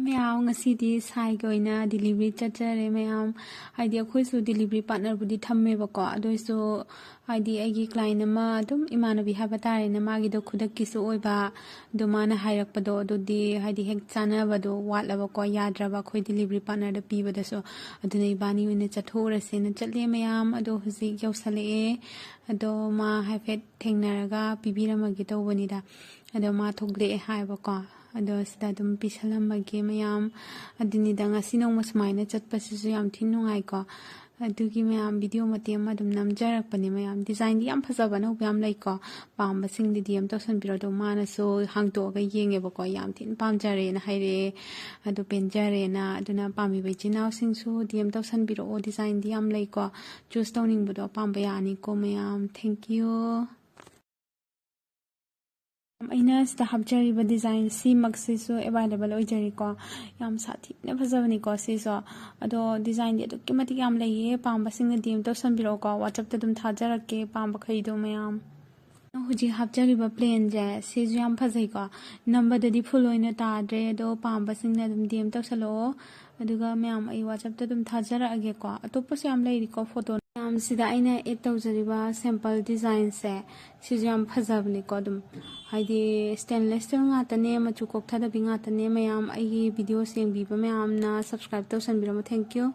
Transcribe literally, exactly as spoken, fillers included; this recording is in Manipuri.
ꯃꯌꯥꯝ, ꯉꯁꯤꯗꯤ ꯁꯥꯏꯒꯤ ꯑꯣꯏꯅ delivery ꯆꯠꯆꯔꯦ ꯃꯌꯥꯝ꯫ ꯍꯥꯏꯗꯤ ꯑꯩꯈꯣꯏꯁꯨ delivery partnerꯕꯨꯗꯤ ꯊꯝꯃꯦꯕꯀꯣ, ꯑꯗꯨ ꯑꯣꯏꯔꯁꯨ ꯍꯥꯏꯗꯤ ꯑꯩꯒꯤ client ꯑꯃ, ꯑꯗꯨꯝ ꯏꯃꯥꯟꯅꯕꯤ ꯍꯥꯏꯕ ꯇꯥꯔꯦꯅꯦ, ꯃꯥꯒꯤꯗꯣ ꯈꯨꯗꯛꯀꯤꯁꯨ ꯑꯣꯏꯕ, ꯑꯗꯣ ꯃꯥꯅ ꯍꯥꯏꯔꯛꯄꯗꯣ ꯑꯗꯨꯗꯤ ꯍꯥꯏꯗꯤ ꯍꯦꯛ ꯆꯥꯟꯅꯕꯗꯣ ꯋꯥꯠꯂꯕꯀꯣ, ꯌꯥꯗ꯭ꯔꯕ ꯑꯩꯈꯣꯏ delivery partnerꯗ ꯄꯤꯕꯗꯁꯨ꯫ ꯑꯗꯨꯅ ꯏꯕꯥꯅꯤ ꯑꯣꯏꯅ ꯆꯠꯊꯣꯛꯎꯔꯁꯦꯅ ꯆꯠꯂꯦ ꯃꯌꯥꯝ꯫ ꯑꯗꯣ ꯍꯧꯖꯤꯛ ꯌꯧꯁꯜꯂꯛꯑꯦ꯫ ꯑꯗꯣ ꯃꯥ ꯍꯥꯏꯐꯦꯠ ꯊꯦꯡꯅꯔꯒ ꯄꯤꯕꯤꯔꯝꯃꯒꯦ ꯇꯧꯕꯅꯤꯗ꯫ ꯑꯗꯣ ꯃꯥ ꯊꯣꯛꯂꯛꯑꯦ ꯍꯥꯏꯕꯀꯣ꯫ ꯑꯗꯣ ꯁꯤꯗ ꯑꯗꯨꯝ ꯄꯤꯁꯜꯂꯝꯃꯒꯦ ꯃꯌꯥꯝ꯫ ꯑꯗꯨꯅꯤꯗ, ꯉꯁꯤ ꯅꯣꯡꯃ ꯁꯨꯃꯥꯏꯅ ꯆꯠꯄꯁꯤꯁꯨ ꯌꯥꯝ ꯊꯤꯅ ꯅꯨꯡꯉꯥꯏꯀꯣ꯫ ꯑꯗꯨꯒꯤ ꯃꯌꯥꯝ, video ꯃꯇꯦꯛ ꯑꯃ ꯑꯗꯨꯝ ꯅꯝꯖꯔꯛꯄꯅꯦ ꯃꯌꯥꯝ꯫ Designꯗꯤ ꯌꯥꯝ ꯐꯖꯕ ꯑꯅꯧꯕ ꯌꯥꯝ ꯂꯩꯀꯣ꯫ ꯄꯥꯝꯕꯁꯤꯡꯗꯤ DM ꯇꯧꯁꯟꯕꯤꯔꯣ꯫ ꯑꯗꯣ ꯃꯥꯅꯁꯨ ꯍꯥꯡꯇꯣꯛꯑꯒ ꯌꯦꯡꯉꯦꯕꯀꯣ, ꯌꯥꯝ ꯊꯤꯅ ꯄꯥꯝꯖꯔꯦꯅ ꯍꯥꯏꯔꯛꯑꯦ꯫ ꯑꯗꯣ ꯄꯦꯟꯖꯔꯦꯅ꯫ ꯑꯗꯨꯅ ꯄꯥꯝꯕꯤꯕ ꯏꯆꯤꯟ ꯏꯅꯥꯎꯁꯤꯡꯁꯨ DM ꯇꯧꯁꯟꯕꯤꯔꯛꯑꯣ꯫ Designꯗꯤ ꯌꯥꯝ ꯂꯩꯀꯣ꯫ Choose ꯇꯧꯅꯤꯡꯕꯗꯣ ꯑꯄꯥꯝꯕ ꯌꯥꯅꯤꯀꯣ ꯃꯌꯥꯝ꯫ Thank you꯫ ꯑꯩꯅ ꯁꯤꯗ ꯍꯥꯞꯆꯔꯤꯕ design ꯁꯤꯃꯛꯁꯤꯁꯨ available ꯑꯣꯏꯖꯔꯤꯀꯣ꯫ ꯌꯥꯝ ꯁꯥꯊꯤꯅ ꯐꯖꯕꯅꯤꯀꯣ ꯁꯤꯁꯨ꯫ ꯑꯗꯣ designꯗꯤ ꯑꯗꯨꯛꯀꯤ ꯃꯇꯤꯛ ꯌꯥꯝ ꯂꯩꯌꯦ꯫ ꯄꯥꯝꯕꯁꯤꯡꯅ DM ꯇꯧꯁꯟꯕꯤꯔꯛꯑꯣꯀꯣ꯫ WhatsAppꯇ ꯑꯗꯨꯝ ꯊꯥꯖꯔꯛꯀꯦ ꯄꯥꯝꯕꯈꯩꯗꯣ ꯃꯌꯥꯝ꯫ ꯍꯧꯖꯤꯛ ꯍꯥꯞꯆꯔꯤꯕ plainꯁꯦ ꯁꯤꯁꯨ ꯌꯥꯝ ꯐꯖꯩꯀꯣ꯫ ꯅꯝꯕꯗꯗꯤ full ꯑꯣꯏꯅ ꯇꯥꯗ꯭ꯔꯦ, ꯑꯗꯣ ꯄꯥꯝꯕꯁꯤꯡꯅ ꯑꯗꯨꯝ DM ꯇꯧꯁꯜꯂꯛꯑꯣ꯫ ꯑꯗꯨꯒ ꯃꯌꯥꯝ, ꯑꯩ WhatsAppꯇ ꯑꯗꯨꯝ ꯊꯥꯖꯔꯛꯑꯒꯦꯀꯣ꯫ ꯑꯇꯣꯞꯄꯁꯨ ꯌꯥꯝ ꯂꯩꯔꯤꯀꯣ ꯐꯣꯇꯣ꯫ ꯃꯌꯥꯝꯁꯤꯗ ꯑꯩꯅ add ꯇꯧꯖꯔꯤꯕ sample designꯁꯦ ꯁꯤꯁꯨ ꯌꯥꯝ ꯐꯖꯕꯅꯤꯀꯣ꯫ ꯑꯗꯨꯝ ꯍꯥꯏꯗꯤ stainless steel ꯉꯥꯛꯇꯅꯦ, ꯃꯆꯨ ꯀꯣꯛꯊꯗꯕꯤ ꯉꯥꯛꯇꯅꯦ꯫ ꯃꯌꯥꯝ ꯑꯩꯒꯤ videoꯁꯦ ꯌꯦꯡꯕꯤꯕ ꯃꯌꯥꯝꯅ subscribe ꯇꯧꯁꯟꯕꯤꯔꯝꯃꯣ꯫ Thank you꯫